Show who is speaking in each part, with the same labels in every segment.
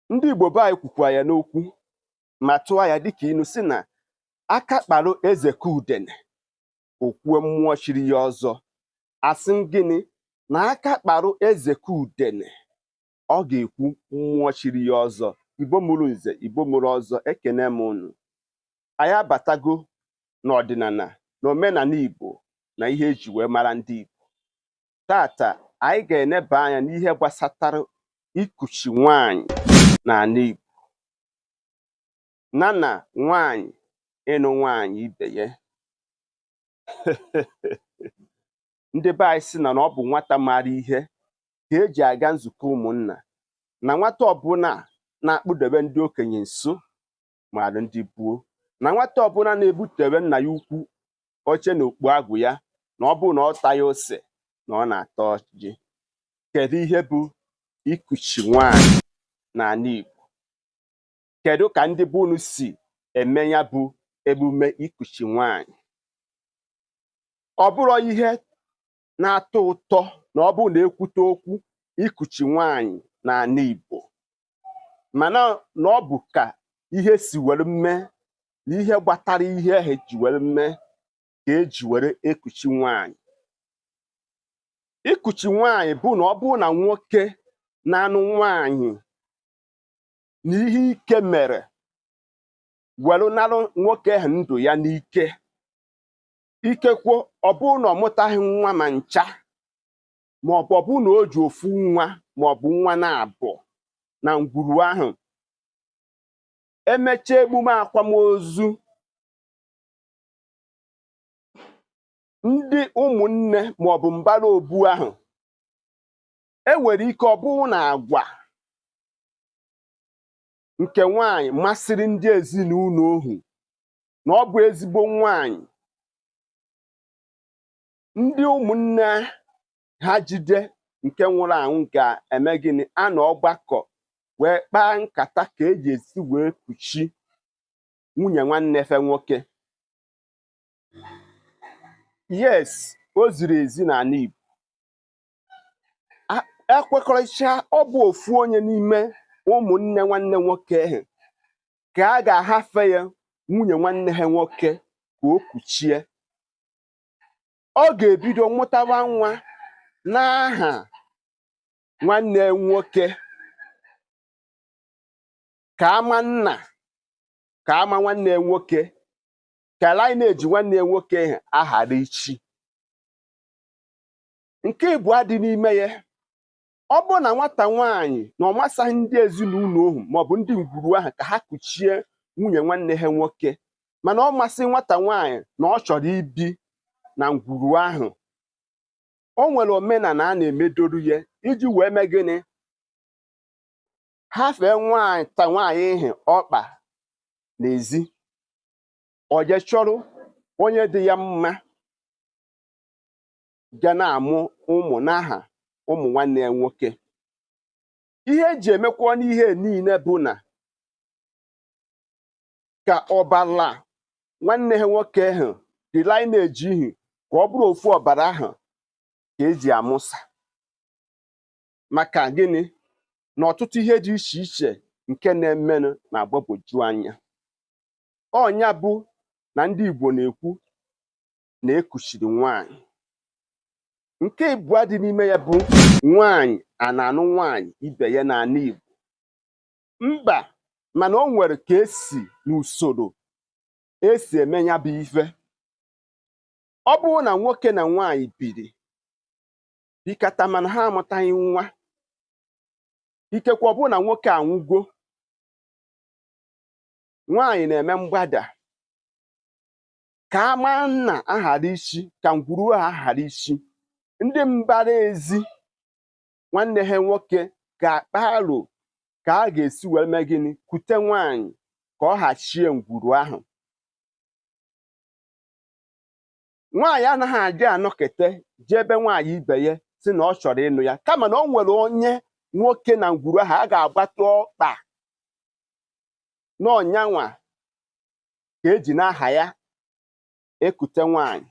Speaker 1: Ndị Igbo be anyị kwukwa ya n'okwu ma tụọ ya dịka inu sị na aka kparụ eze ka udene, o kwuo mmụọ chiri ya ọzọ. Asị m gịnị? Na aka kparụ eze ka udene, ọ ga-ekwu mmụọ chiri ya ọzọ. Igbo mụrụ nze, Igbo mụrụ ọzọ, ekene m unu. Anyị abatago n'ọdịnala na omenala Igbo na ihe eji wee mara ndị Igbo. Tata anyị ga-eneba anya n'ihe gbasatara ikuchi nwaanyị n'ala Igbo na na nwaanyị ịnụ nwaanyị ibe ya. Ndị be anyị sị na ọ bụ nwata maara ihe ka eji aga nzukọ ụmụnna, na nwata ọbụla na-akpụdebe ndị okenye nso maara ndị buo, na nwata ọbụla na-ebutere nna ya ukwu oche na okpu agwụ ya, na ọ bụrụ na ọ taghị ose na ọ na-ata ọjị. Kedu ihe bụ ikuchi nwaanyị n'ala Igbo? Kedu ka ndị be unu si eme ya bụ emume ikuchi nwaanyị? Ọ bụrụ ihe na-atọ ụtọ na ọ bụrụ na ekwute okwu ikuchi nwaanyị n'ala Igbo, mana na ọ bụ ka ihe si were mee na ihe gbatara ihe ahụ ji were mee ka eji were ekuchi nwaanyị. Ikuchi nwaanyị bụ na ọ bụrụ na nwoke na-anụ nwaanyị na ihe ike mere were narụ nwoke ahụ ndụ ya n'ike, ikekwe ọ bụrụ na ọ mụtaghị nwa ma ncha, ma ọ bụ ọ bụrụ na o ji ofu nwa ma ọ bụ nwa na-abụ na ngwuru ahụ, emechaa emume akwamozu, ndị ụmụnne maọbụ mbara obu ahụ enwere ike ọ bụrụ na agwa nke nwaanyị masịrị ndị ezinụlọ ohu na ọ bụ ezigbo nwaanyị, ndị ụmụnne ha jide nke nwụrụ anwụ ga-eme gịnị? A na ọgbakọ wee kpaa nkata ka eji esi wee kuchi nwunye nwanne fe nwoke. Yes, o ziri ezi n'ala Igbo. Ekwekọrịcha ọ bụ ofu onye n'ime ụmụnne nwanne nwoke ahụ ka a ga-ahafe ya nwunye nwanne ha nwoke ka o kuchie. Ọ ga-ebido mụtawa nwa n'aha nwanne nwoke ka ama nna ka ama nwanne nwoke ka lineage nwanne nwoke ahụ aghara ichi. Nke ịbụọ dị n'ime ya, ọ bụrụ na nwata nwaanyị na ọ masaghị ndị ezinụlọ ohu maọbụ ndị ngwuru ahụ ka ha kuchie nwunye nwanne ha nwoke, mana ọ masị nwata nwaanyị na ọ chọrọ ibi na ngwuru ahụ, o nwere omenala a na-emedoru ya iji wee mee gịnị? Hafee nwata nwaanyị ahụ ọkpa n'ezi, o jee chọrọ onye dị ya mma ga na-amụ ụmụ n'aha ụmụ nwanne ya nwoke. Ihe eji emekwa n'ihe niile bụ na ka ọbara nwanne ha nwoke ahụ the lineage ihu ka ọ bụrụ ofu ọbara ahụ ka eji amụsa. Maka gịnị? Na ọtụtụ ihe dị iche iche nke na-emenụ na-agbagwoju anya. Ọnya bụ na ndị Igbo na-ekwu na ekuchiri nwaanyị. Nke ịbụọ dị n'ime ya bụ nwaanyị a na-anụ nwaanyị ibe ya n'ala Igbo? Mba, mana o nwere ka esi n'usoro esi eme ya bụ ife. Ọ bụrụ na nwoke na nwaanyị biri bikata mana ha amụtaghị nwa, ikekwe ọ bụrụ na nwoke anwụgo, nwaanyị na-eme mgbada ka ama nna aghara ichi, ka ngwuru ha ghara ichi. Ndị mbara ezi nwanne ha nwoke ga-akpa aro ka a ga-esi wee mee gịnị? Kute nwaanyị ka ọ hachie ngwuru ahụ. Nwaanyị anaghị adị anọkete jee ebe nwaanyị ibe ya sị na ọ chọrọ ịnụ ya, kama na o nwere onye nwoke na ngwuru ahụ a ga-agbata ọkpa n'ọnyanwa ka eji n'aha ya ekute nwaanyị.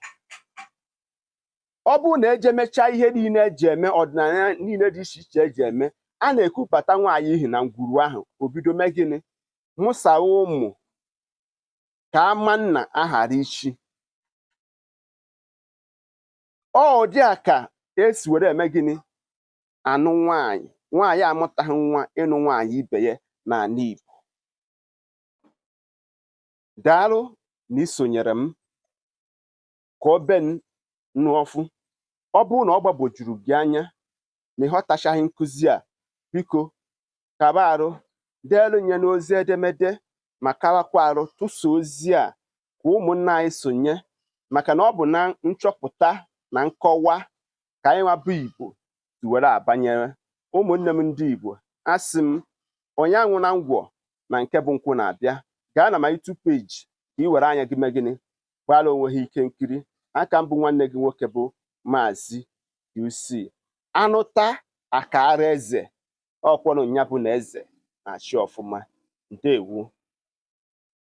Speaker 1: Ọ bụrụ na eje mechaa ihe niile eji eme ọdịnala niile dị iche iche eji eme, A na-ekubata nwaanyị ihi na ngwuru ahụ, o bido mee gịnị? Mụsawa ụmụ ka ama nna aghara ichi. Ọ ụdị a ka esi were eme gịnị? Anụ nwaanyị. Nwaanyị amụtaghị nwa ịnụ nwaanyị ibe ya n'ala Igbo. Daalụ na isonyere m ka ọ be n'ọfụ. Ọ bụrụ na ọ gbagwojuru gị anya na ịghọtachaghị nkụzi a, biko kaba arụ deelu nye n'ozi edemede, ma kawakwa arụ tụsa ozi a ka ụmụnna anyị sonye, maka na ọ bụ na nchọpụta na nkọwa ka anyị nwa bụ Igbo si were abanyere. Ụmụnne m ndị Igbo, asị m onye anwụ na ngwọ na nke bụ nkwụ na-abịa. Gaa na my YouTube page ka ị were anya gị mee gịnị? Gbara onwe ha ike nkiri. Aka mbụ nwanne gị nwoke bụ Maazị UC. Anụta akara eze ọkwọnụ nya bụ na eze na-achị ọfụma. Ndewo.